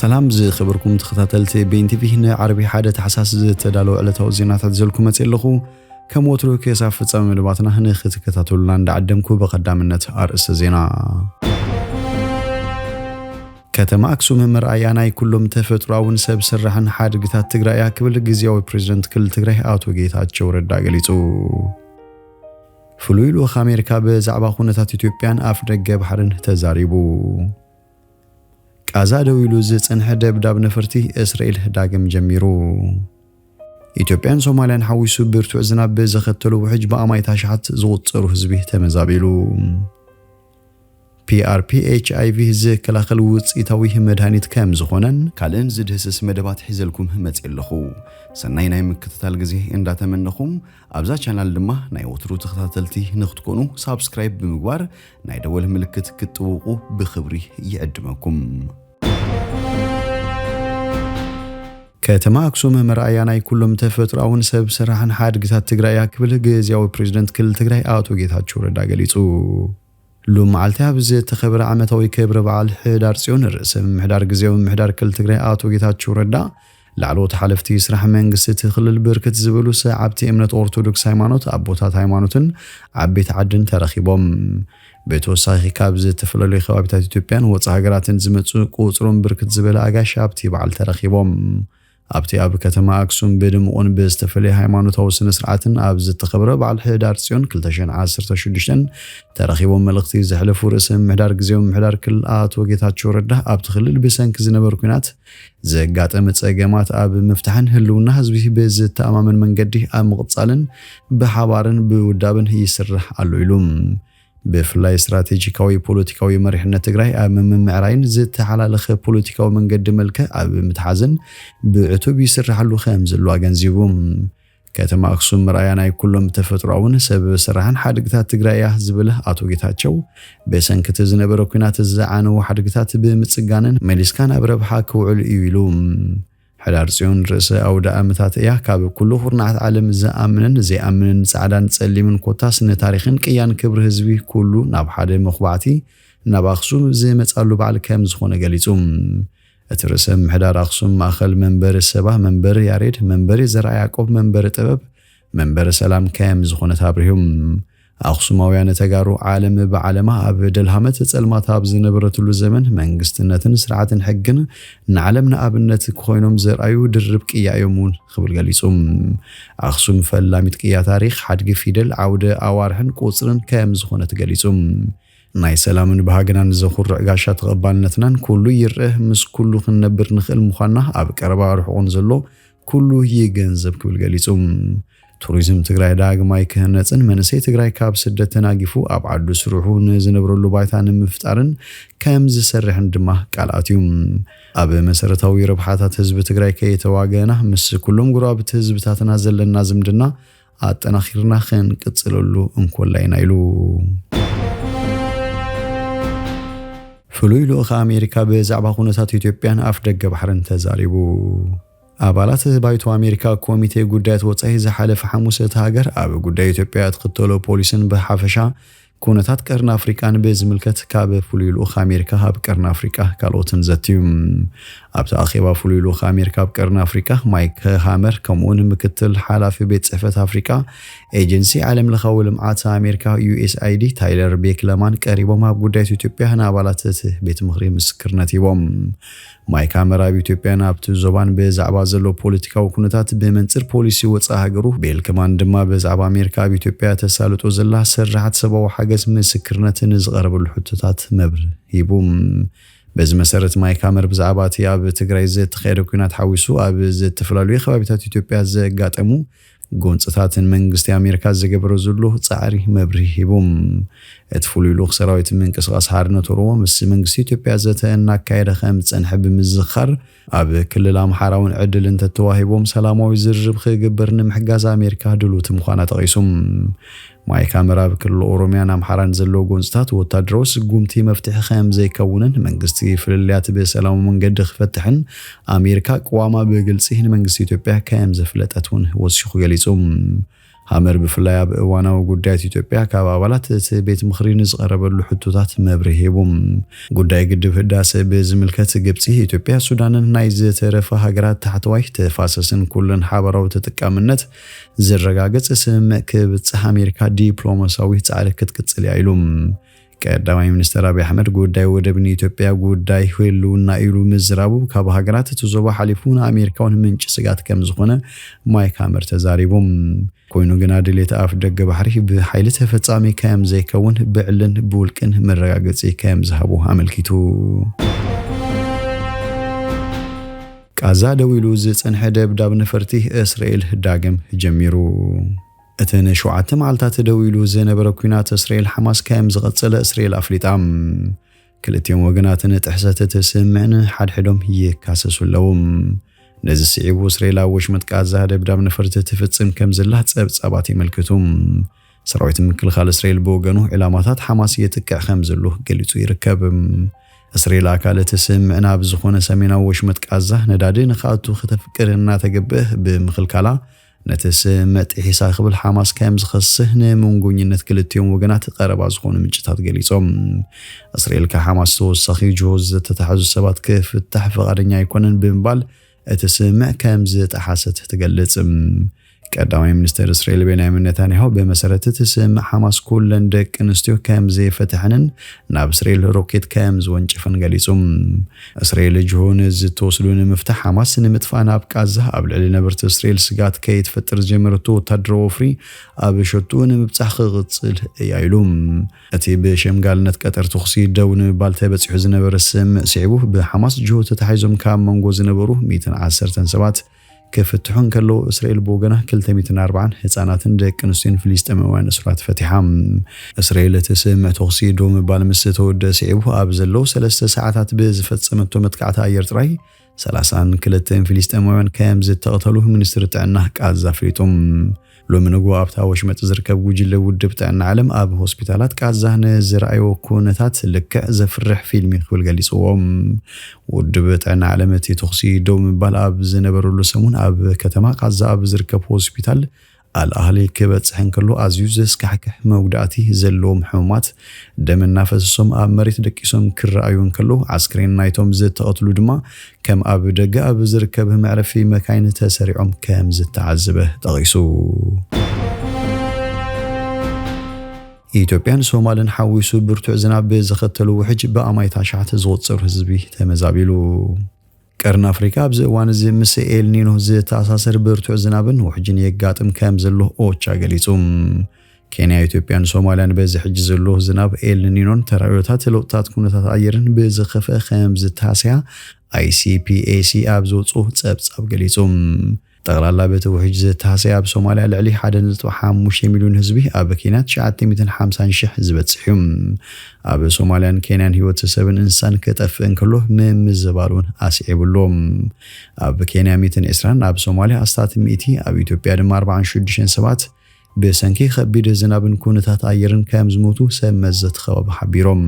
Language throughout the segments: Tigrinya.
ሰላም ዝኸበርኩም ተኸታተልቲ ቤን ቲቪ፣ ንዓርቢ ሓደ ታሕሳስ ዝተዳለወ ዕለታዊ ዜናታት ዘልኩ መጽእ ኣለኹ። ከም ወትሩ ክሳብ ፍጻመ መደባትና ንክትከታተሉና እንዳዓደምኩ፣ ብቐዳምነት ኣርእስተ ዜና። ከተማ ኣክሱም መርኣያ ናይ ኩሎም ተፈጥሮኣውን ሰብ ሰራሕን ሓድግታት ትግራይ እያ ክብል ግዝያዊ ፕሬዝደንት ክልል ትግራይ ኣቶ ጌታቸው ረዳ ገሊጹ። ፍሉይ ልኡኽ ኣሜሪካ ብዛዕባ ኩነታት ኢትዮጵያን ኣፍ ደገ ባሕርን ተዛሪቡ። ቃዛ ደው ኢሉ ዝጸንሐ ደብዳብ ነፈርቲ እስራኤል ዳግም ጀሚሩ። ኢትዮጵያን ሶማልያን ሓዊሱ ብርቱዕ ዝናብ ብዘኸተሎ ውሕጅ ብኣማኢት ኣሽሓት ዝቑጸሩ ህዝቢ ተመዛቢሉ። ፒኣርፒ ኤች ኣይ ቪ ዝከላኸል ውጽኢታዊ መድሃኒት ከም ዝኾነን ካልእን ዝድህስስ መደባት ሒዘልኩም መጽእ ኣለኹ። ሰናይ ናይ ምክትታል ግዜ እንዳተመነኹም፣ ኣብዛ ቻናል ድማ ናይ ወትሩ ተኸታተልቲ ንክትኮኑ ሳብስክራይብ ብምግባር ናይ ደወል ምልክት ክትጥውቑ ብኽብሪ ይዕድመኩም። ከተማ ኣክሱም መርኣያ ናይ ኩሎም ተፈጥሮኣውን ሰብ ሰራሕን ሓድግታት ትግራይ እያ ክብል ግዝያዊ ፕሬዝደንት ክልል ትግራይ ኣቶ ጌታቸው ረዳ ገሊጹ። ሎም መዓልቲ ኣብ ዝተኸበረ ዓመታዊ ክብረ በዓል ሕዳር ጽዮን፣ ርእሰ ምምሕዳር ግዝያዊ ምምሕዳር ክልል ትግራይ ኣቶ ጌታቸው ረዳ፣ ላዕለዎት ሓለፍቲ ስራሕ መንግስቲ እቲ ክልል፣ ብርክት ዝበሉ ሰዓብቲ እምነት ኦርቶዶክስ ሃይማኖት፣ ኣቦታት ሃይማኖትን ዓበይቲ ዓድን ተረኺቦም። ብተወሳኺ ካብ ዝተፈላለዩ ከባቢታት ኢትዮጵያን ወፃኢ ሃገራትን ዝመፁ ቁፅሮም ብርክት ዝበለ ኣጋይሽ ኣብቲ በዓል ተረኺቦም። ኣብቲ ኣብ ከተማ ኣክሱም ብድምቑን ብዝተፈለየ ሃይማኖታዊ ስነ ስርዓትን ኣብ ዝተኸብረ በዓል ሕዳር ጽዮን ክልተ ሽሕን ዓሰርተ ሽዱሽተን ተረኺቦም መልእኽቲ ዘሕለፉ ርእሰ ምምሕዳር ግዝያዊ ምምሕዳር ክልል ኣቶ ጌታቸው ረዳ፣ ኣብቲ ክልል ብሰንኪ ዝነበሩ ኲናት ዘጋጠመ ጸገማት ኣብ ምፍታሕን ህልውና ህዝቢ ብዝተኣማመን መንገዲ ኣብ ምቕጻልን ብሓባርን ብውዳብን ይስራሕ ኣሎ ኢሉ። ብፍላይ ስትራቴጂካዊ ፖለቲካዊ መሪሕነት ትግራይ ኣብ ምምዕራይን ዝተሓላለኸ ፖለቲካዊ መንገዲ መልክዕ ኣብ ምትሓዝን ብዕቱብ ይስርሓሉ ከም ዘሎ ኣገንዚቡ። ከተማ ኣክሱም መርኣያ ናይ ኩሎም ተፈጥሮኣውን ሰብ ሰራሕን ሓድግታት ትግራይ እያ ዝብል ኣቶ ጌታቸው፣ ብሰንኪ እቲ ዝነበረ ኲናት ዝዓነዉ ሓድግታት ብምጽጋንን መሊስካ ናብ ረብሓ ክውዕሉ እዩ ኢሉ። ሕዳር ጽዮን ርእሰ ኣውደ ኣመታት እያ። ካብ ኩሉ ኩርናዓት ዓለም ዝኣምንን ዘይኣምንን፣ ጻዕዳን ጸሊምን፣ ኮታስ ንታሪኽን ቅያን ክብሪ ህዝቢ ኩሉ ናብ ሓደ መኹባዕቲ ናብ ኣኽሱም ዝመጻሉ በዓል ከም ዝኾነ ገሊጹ። እቲ ርእሰ ምምሕዳር ኣኽሱም ማእኸል መንበሪ ሰባ፣ መንበሪ ያሬድ፣ መንበሪ ዘርኣ ያዕቆብ፣ መንበሪ ጥበብ፣ መንበሪ ሰላም ከም ዝኾነት ኣብሪሁ። ኣኽሱማውያን ተጋሩ ዓለም ብዓለማ ኣብ ደልሃመት ጸልማት ኣብ ዝነበረትሉ ዘመን መንግስትነትን ስርዓትን ሕግን ንዓለም ንኣብነት ኮይኖም ዘርኣዩ ድርብ ቅያ እዮም እውን ክብል ገሊጹ። ኣኽሱም ፈላሚት ቅያ ታሪኽ፣ ሓድጊ ፊደል፣ ዓውደ ኣዋርሕን ቁጽርን ከም ዝኾነት ገሊጹ። ናይ ሰላምን ባህግናን ዘኹርዕ ጋሻ ተቐባልነትናን ኩሉ ይርእ ምስ ኩሉ ክንነብር ንኽእል ምዃንና ኣብ ቀረባ ርሑቕን ዘሎ ኩሉ ይገንዘብ ክብል ገሊጹ። ቱሪዝም ትግራይ ዳግማይ ክህነጽን መንእሰይ ትግራይ ካብ ስደት ተናጊፉ ኣብ ዓዱ ስርሑ ንዝነብረሉ ባይታ ንምፍጣርን ከም ዝሰርሕን ድማ ቃል ኣትዩ። ኣብ መሰረታዊ ረብሓታት ህዝቢ ትግራይ ከይተዋገና ምስ ኩሎም ጎረባብቲ ህዝብታትና ዘለና ዝምድና ኣጠናኺርና ክንቅጽለሉ እንኮላ ኢና ኢሉ። ፍሉይ ልኡኽ ኣሜሪካ ብዛዕባ ኩነታት ኢትዮጵያን ኣፍ ደገ ባሕርን ተዛሪቡ። ኣባላት ባይቶ ኣሜሪካ ኮሚቴ ጉዳያት ወጻኢ ዝሓለፈ ሓሙስ እታ ሃገር ኣብ ጉዳይ ኢትዮጵያ እትኽተሎ ፖሊስን ብሓፈሻ ኩነታት ቀርኒ ኣፍሪቃን ብዝምልከት ካብ ፍሉይ ልኡኽ ኣሜሪካ ኣብ ቀርኒ ኣፍሪቃ ካልኦትን ዘትዩ። ኣብቲ ኣኼባ ፍሉይ ልኡኽ ኣሜሪካ ኣብ ቀርኒ ኣፍሪቃ ማይክ ሃመር ከምኡውን ምክትል ሓላፊ ቤት ጽሕፈት ኣፍሪቃ ኤጀንሲ ዓለም ለኻዊ ልምዓት ኣሜሪካ ዩ ኤስ ኣይ ዲ ታይለር ቤክለማን ቀሪቦም ኣብ ጉዳያት ኢትዮጵያ ንኣባላት እቲ ቤት ምኽሪ ምስክርነት ሂቦም። ማይክ ሃመር ኣብ ኢትዮጵያን ኣብቲ ዞባን ብዛዕባ ዘሎ ፖለቲካዊ ኩነታት ብመንጽር ፖሊሲ ወጻኢ ሃገሩ፣ ቤልክማን ድማ ብዛዕባ ኣሜሪካ ኣብ ኢትዮጵያ ተሳልጦ ዘላ ስርሓት ሰብኣዊ ሓገዝ ምስክርነት ንዝቐረበሉ ሕቶታት መብርሂ ሂቡ። በዚ መሰረት ማይክ ሃመር ብዛዕባ እቲ ኣብ ትግራይ ዝተኻየደ ኲናት ሓዊሱ ኣብ ዝተፈላለዩ ከባቢታት ኢትዮጵያ ዘጋጠሙ ጎንፅታትን መንግስቲ ኣሜሪካ ዝገበሮ ዘሎ ጻዕሪ መብርሂ ሂቡ። እቲ ፍሉይ ልኡኽ ሰራዊት ምንቅስቓስ ሓርነት ኦሮሞ ምስ መንግስቲ ኢትዮጵያ ዘተ እናካየደ ከም ዝጸንሐ ብምዝኻር፣ ኣብ ክልል ኣምሓራ እውን ዕድል እንተተዋሂቦም ሰላማዊ ዝርርብ ክግበር ንምሕጋዝ ኣሜሪካ ድልውቲ ምዃና ጠቒሱ። ማይክ ሃመር ኣብ ክልል ኦሮሚያን ኣምሓራን ዘለዉ ጎንፅታት ወታደራዊ ስጉምቲ መፍትሒ ከም ዘይከውንን መንግስቲ ፍልልያት ብሰላማዊ መንገዲ ክፈትሕን ኣሜሪካ ቅዋማ ብግልፂ ንመንግስቲ ኢትዮጵያ ከም ዘፍለጠት እውን ወሲኹ ገሊጹ። ሃመር ብፍላይ ኣብ እዋናዊ ጉዳያት ኢትዮጵያ ካብ ኣባላት እቲ ቤት ምኽሪ ንዝቐረበሉ ሕቶታት መብርሂ ሂቡ። ጉዳይ ግድብ ህዳሰ ብዝምልከት፣ ግብጺ፣ ኢትዮጵያ፣ ሱዳንን ናይ ዝተረፋ ሃገራት ታሕተዋይ ተፋሰስን ኩለን ሓባራዊ ተጠቃምነት ዝረጋገጽ ስምምዕ ክብጽሕ ኣሜሪካ ዲፕሎማሲያዊ ጻዕሪ ክትቅጽል እያ ኢሉ። ቀዳማይ ሚኒስትር ኣብይ ኣሕመድ ጉዳይ ወደብ ንኢትዮጵያ ጉዳይ ህልውና ኢሉ ምዝራቡ፣ ካብ ሃገራት እቲ ዞባ ሓሊፉ ንኣሜሪካ እውን ምንጪ ስግኣት ከም ዝኾነ ማይክ ሃመር ተዛሪቡ። ኮይኑ ግና ድሌት ኣፍ ደገ ባሕሪ ብሓይሊ ተፈጻሚ ከም ዘይከውን ብዕልን ብውልቅን መረጋገጺ ከም ዝሃቡ ኣመልኪቱ። ቃዛ ደው ኢሉ ዝጸንሐ ደብዳብ ነፈርቲ እስራኤል ዳግም ጀሚሩ። እቲ ንሸውዓተ መዓልታት ደው ኢሉ ዝነበረ ኲናት እስራኤል ሓማስ ከም ዝቐጸለ እስራኤል ኣፍሊጣ። ክልቲኦም ወገናት ንጥሕሰት እቲ ስምምዕ ንሓድሕዶም ይካሰሱ ኣለዉ። ነዚ ስዒቡ እስራኤል ኣብ ወሽመጥ ቃዛ ደብዳብ ነፈርቲ ትፍጽም ከም ዘላ ጸብጻባት የመልክቱ። ሰራዊት ምክልኻል እስራኤል ብወገኑ ዕላማታት ሓማስ የጥቅዕ ከም ዘሎ ገሊጹ ይርከብ። እስራኤል ኣካል እቲ ስምምዕ ናብ ዝኾነ ሰሜናዊ ወሽመጥ ቃዛ ነዳዲ ንኽኣቱ ከተፍቅድ እናተገብእ ብምኽልካላ ነቲ ስምምዕ ጥሒሳ ክብል ሓማስ ከም ዝኸስህ ንመንጎኝነት ክልቲኦም ወገናት ቀረባ ዝኾኑ ምንጭታት ገሊጾም። እስራኤል ካብ ሓማስ ተወሳኺ ጅሆ ዝተታሕዙ ሰባት ክፍታሕ ፍቓደኛ ኣይኮነን ብምባል እቲ ስምምዕ ከም ዝጠሓሰት ትገልጽ። ቀዳማይ ሚኒስትር እስራኤል ቤንያሚን ኔታንያሁ ብመሰረት እቲ ስምምዕ ሓማስ ኩለን ደቂ ኣንስትዮ ከም ዘይፈትሐንን ናብ እስራኤል ሮኬት ከም ዝወንጨፈን ገሊጹ። እስራኤል ጅሆ ነዚ ተወስዱ ንምፍታሕ ሓማስ ንምጥፋእ ናብ ቃዛ ኣብ ልዕሊ ነበርቲ እስራኤል ስጋት ከይትፈጥር ዝጀመረቶ ወታደራዊ ወፍሪ ኣብ ሸቱ ንምብጻሕ ክቕጽል እያ ኢሉ። እቲ ብሸምጋልነት ቀጠር ተኹሲ ደው ንምባል ተበጺሑ ዝነበረ ስምምዕ ስዒቡ ብሓማስ ጅሆ ተታሒዞም ካብ መንጎ ዝነበሩ ሚእትን ዓሰርተን ሰባት ክፍትሑ እንከለዉ፣ እስራኤል ብወገና ክልተ ሚእትን ኣርባዓን ህጻናትን ደቂ ኣንስትዮን ፍልስጤማውያን እሱራት ፈቲሓ። እስራኤል እቲ ስምምዕ ተኹሲ ደው ምባል ምስ ተወደአ ስዒቡ ኣብ ዘለዉ ሰለስተ ሰዓታት ብዝፈጸመቶ መጥቃዕቲ ኣየር ጥራይ ሰላሳን ክልተን ፍልስጤማውያን ከም ዝተቐተሉ ሚኒስትሪ ጥዕና ቃዛ ኣፍሊጡ። ሎሚ ንግሆ ኣብታ ወሽመጥ ዝርከብ ጉጅለ ውድብ ጥዕና ዓለም ኣብ ሆስፒታላት ቃዛ ንዝረኣዮ ኩነታት ልክዕ ዘፍርሕ ፊልም እዩ ክብል ገሊጽዎ። ውድብ ጥዕና ዓለም እቲ ተኹሲ ደው ምባል ኣብ ዝነበረሉ ሰሙን ኣብ ከተማ ቃዛ ኣብ ዝርከብ ሆስፒታል ኣልኣህሊ ክበጽሕ እንከሎ ኣዝዩ ዘስካሕክሕ መጉዳእቲ ዘለዎም ሕሙማት ደም እናፈሰሶም ኣብ መሬት ደቂሶም ክረኣዩ እንከሎ ኣስክሬን ናይቶም ዝተቐትሉ ድማ ከም ኣብ ደገ ኣብ ዝርከብ መዕረፊ መካይን ተሰሪዖም ከም ዝተዓዘበ ጠቒሱ። ኢትዮጵያን ሶማልን ሓዊሱ ብርቱዕ ዝናብ ብዘኸተሉ ውሕጅ ብኣማኢት ኣሽሓት ዝቑጸር ህዝቢ ተመዛቢሉ። ቀርኒ ኣፍሪካ ኣብዚ እዋን እዚ ምስ ኤልኒኖ ዝተኣሳሰር ብርቱዕ ዝናብን ውሕጅን የጋጥም ከም ዘሎ ኦቻ ገሊጹ። ኬንያ፣ ኢትዮጵያን ሶማልያን በዚ ሕጂ ዘሎ ዝናብ ኤልኒኖን ተራዮታት ለውጥታት ኩነታት ኣየርን ብዝኸፍአ ከም ዝተሃስያ ኣይ ሲ ፒ ኤ ሲ ኣብ ዘውፅኦ ጸብጻብ ገሊጹ። ጠቕላላ በቲ ውሕጅ ዝተሃስያ ኣብ ሶማልያ ልዕሊ ሓደ ነጥቢ ሓሙሽተ ሚልዮን ህዝቢ፣ ኣብ ኬንያ ትሽዓተ ሚእትን ሓምሳን ሽሕ ዝበጽሕ እዩ። ኣብ ሶማልያን ኬንያን ህይወት ሰብን እንስሳን ክጠፍእ እንከሎ ምምዝባል እውን ኣስዒቡ ኣሎ። ኣብ ኬንያ ሚእትን ዕስራን፣ ኣብ ሶማልያ ኣስታት ሚእቲ፣ ኣብ ኢትዮጵያ ድማ ኣርባዓን ሽዱሽተን ሰባት ብሰንኪ ከቢድ ዝናብን ኩነታት ኣየርን ከም ዝሞቱ ሰብ መዚ እቲ ከባቢ ሓቢሮም።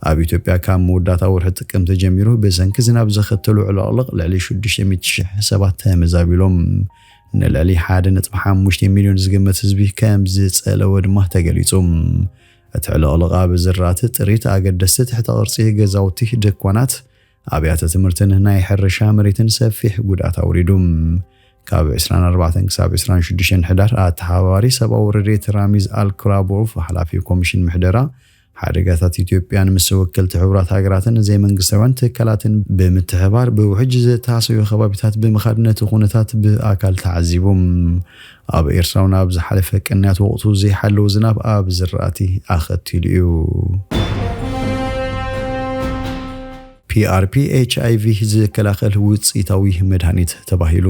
ኣብ ኢትዮጵያ ካብ መወዳእታ ወርሒ ጥቅምቲ ጀሚሩ ብሰንኪ ዝናብ ዘኸተሉ ዕልቕልቕ ልዕሊ ሽዱሽተ ሚእቲ ሽሕ ሰባት ተመዛቢሎም። ንልዕሊ ሓደ ነጥቢ ሓሙሽተ ሚልዮን ዝግመት ህዝቢ ከም ዝጸለወ ድማ ተገሊጹ። እቲ ዕልቕልቕ ኣብ ዝራእቲ፣ ጥሪት፣ ኣገደስቲ ትሕተ ቅርጺ ገዛውቲ፣ ድኳናት፣ ኣብያተ ትምህርትን ናይ ሕርሻ መሬትን ሰፊሕ ጉድኣት ኣውሪዱ። ካብ ዕስራን ኣርባዕተን ክሳብ ዕስራን ሽዱሽተን ሕዳር፣ ኣተሓባባሪ ሰብኣዊ ረድኤት ራሚዝ ኣልክራቦቭ፣ ሓላፊ ኮሚሽን ምሕደራ ሓደጋታት ኢትዮጵያን ምስ ወከልቲ ሕቡራት ሃገራትን ዘይመንግስታውያን ትካላትን ብምትሕባር ብውሕጅ ዝተሃሰዩ ከባቢታት ብምኻድ ነቲ ኩነታት ብኣካል ተዓዚቡ። ኣብ ኤርትራ እውን ኣብ ዝሓለፈ ቅንያት ወቕቱ ዘይሓለወ ዝናብ ኣብ ዝራእቲ ኣኸቲሉ እዩ። ፒ ኣር ፒ ኤች ኣይ ቪ ዝከላኸል ውጽኢታዊ መድሃኒት ተባሂሉ።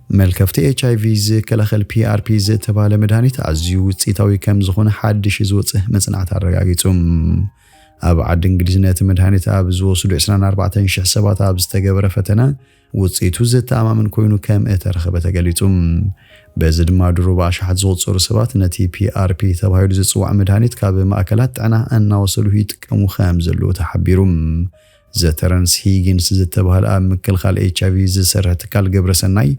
መልከፍቲ ኤች ኣይ ቪ ዝከላኸል ፒ ኣር ፒ ዝተባህለ መድሃኒት ኣዝዩ ውጽኢታዊ ከም ዝኾነ ሓድሽ ዝወጽእ መጽናዕቲ ኣረጋጊጹ። ኣብ ዓዲ እንግሊዝ ነቲ መድሃኒት ኣብ ዝወስዱ ዕስራን ኣርባዕተን ሽሕ ሰባት ኣብ ዝተገበረ ፈተነ ውጽኢቱ ዘተኣማምን ኮይኑ ከም እተረኸበ ተገሊጹ። በዚ ድማ ድሮ ብኣሽሓት ዝቑጸሩ ሰባት ነቲ ፒ ኣር ፒ ተባሂሉ ዝጽዋዕ መድሃኒት ካብ ማእከላት ጥዕና እናወሰዱ ይጥቀሙ ከም ዘለዉ ተሓቢሩ። ዘተረንስ ሂጊንስ ዝተባህለ ኣብ ምክልኻል ኤች ኣይቪ ዝሰርሕ ትካል ግብረሰናይ፣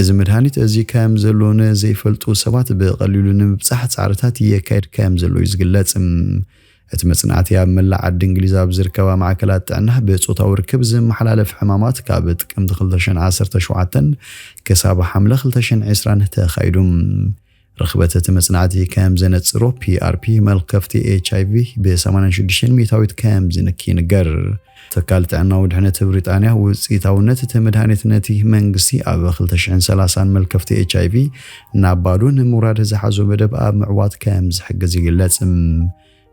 እዚ መድሃኒት እዚ ከም ዘሎ ንዘይፈልጡ ሰባት ብቐሊሉ ንምብጻሕ ጻዕርታት የካየድ ከም ዘሎ እዩ ዝግለጽ። እቲ መጽናዕቲ ኣብ መላእ ዓዲ እንግሊዝ ኣብ ዝርከባ ማዕከላት ጥዕና ብጾታዊ ርክብ ዝመሓላለፍ ሕማማት ካብ ጥቅምቲ ክልተ ሽሕን ዓሰርተ ሸውዓተን ክሳብ ሓምለ ክልተ ሽሕን ዕስራን ተኻይዱ። ርኽበት እቲ መጽናዕቲ ከም ዘነጽሮ፣ ፒ ኣር ፒ መልከፍቲ ኤች ኣይ ቪ ብ ሰማንያን ሽዱሽተን ሚእታዊት ከም ዝንኪ ይንገር። ትካል ጥዕናዊ ድሕነት ብሪጣንያ ውጽኢታውነት እቲ መድሃኒት ነቲ መንግስቲ ኣብ ክልተ ሽሕን ሰላሳን መልከፍቲ ኤች ኣይ ቪ ናብ ባዶ ንምውራድ ዝሓዞ መደብ ኣብ ምዕዋት ከም ዝሕግዝ ይግለጽ።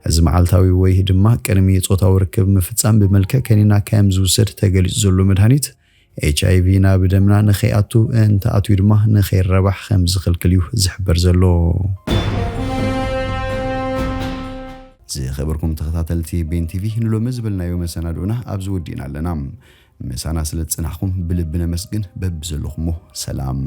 እዚ መዓልታዊ ወይ ድማ ቅድሚ ጾታዊ ርክብ ምፍጻም ብመልክዕ ከኒና ከም ዝውሰድ ተገሊጹ ዘሎ መድሃኒት፣ ኤች ኣይ ቪ ናብ ደምና ንኸይኣቱ፣ እንተኣትዩ ድማ ንኸይረባሕ ከም ዝኽልክል እዩ ዝሕበር ዘሎ። ዝኸበርኩም ተኸታተልቲ ቤን ቲቪ፣ ንሎሚ ዝበልናዮ መሰናድኦና ኣብዚ ወዲእና ኣለና። ምሳና ስለ ዝጸናሕኩም ብልቢ ነመስግን። በብዘለኹሞ ሰላም።